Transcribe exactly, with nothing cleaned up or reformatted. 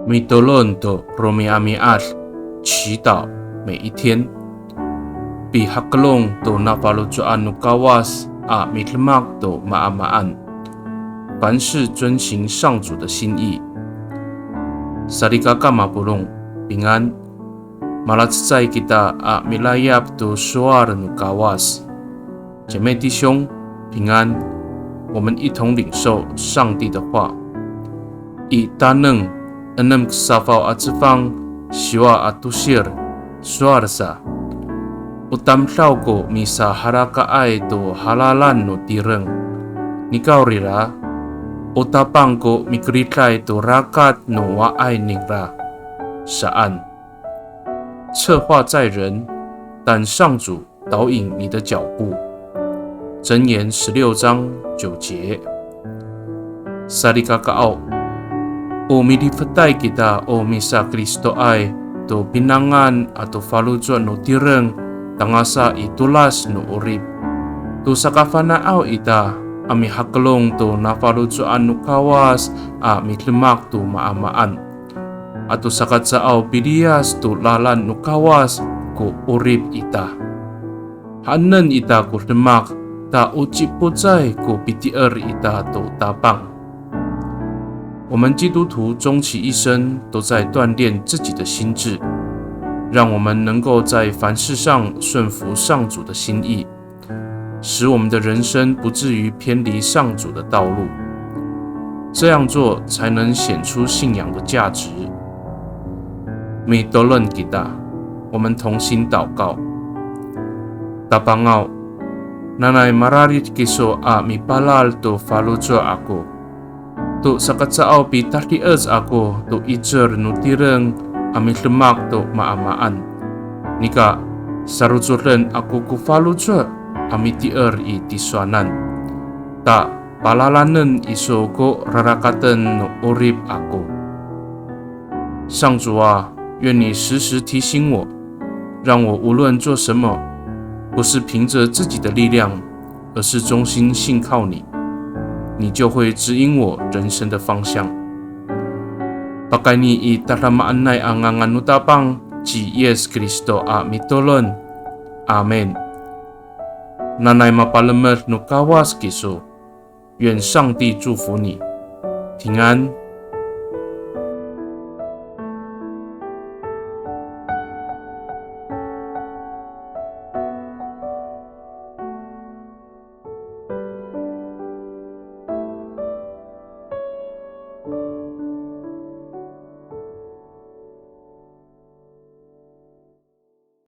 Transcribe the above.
Mitolon to romi'ami'ad, 祈祷每一天。Pihakelong to nafaloco'an no Kawas a midemak to maamaan. 凡事遵行上主的心意。Salikaka mapolong, 平安。Malacecay kita a milayap to sowal no Kawas. 姐妹弟兄，平安。我们一同领受上帝的话。I Taneng enem ko safaw a cefang siwa a tosir, sowal sa, o tamdaw ko misahalakaay to halalan no tireng. Nikawrira, o Tapang ko mikeriday to rakat no wa'ay ningra saan. 策划在人，但上主导引你的脚步。箴言十六章九节。Salikakaaw, o milifetay kita o misaKristoay to pinangan ato faloco' no tireng tangasa i tolas no 'orip. To sakafana'aw ita a mihakelong to nafaloco'an no Kawas a midemak to maamaan. Ato sakacaaw piliyas to lalan no Kawas ko 'orip ita. Haenen ita ko demak, ta o cipocay ko pitier ita to Tapang. 我们基督徒终其一生都在锻炼自己的心智，让我们能够在凡事上顺服上主的心意，使我们的人生不至于偏离上主的道路。这样做才能显出信仰的价值。Mitolon kita, 我们同心祷告。Tapangaw, nanay mararid kiso a mipalal to faloco' ako. To sakacaaw pitadiec ako to 'icel no tireng a midemak to maamaan. Nika, sarocoden ako ko faloco' a mitier i tisowanan. Ta palalanen iso ko rarakaten no 'orip ako. 上主啊，愿你时时提醒我，让我无论做什么，不是凭着自己的力量，而是忠心信靠你，你就会指引我人生的方向。Pakayni i tadamaanay a ngangan no Tapang ci Yis Kristo a mitolon. Amin. Nanay mapalemed no Kawas kiso. 愿上帝祝福你，平安。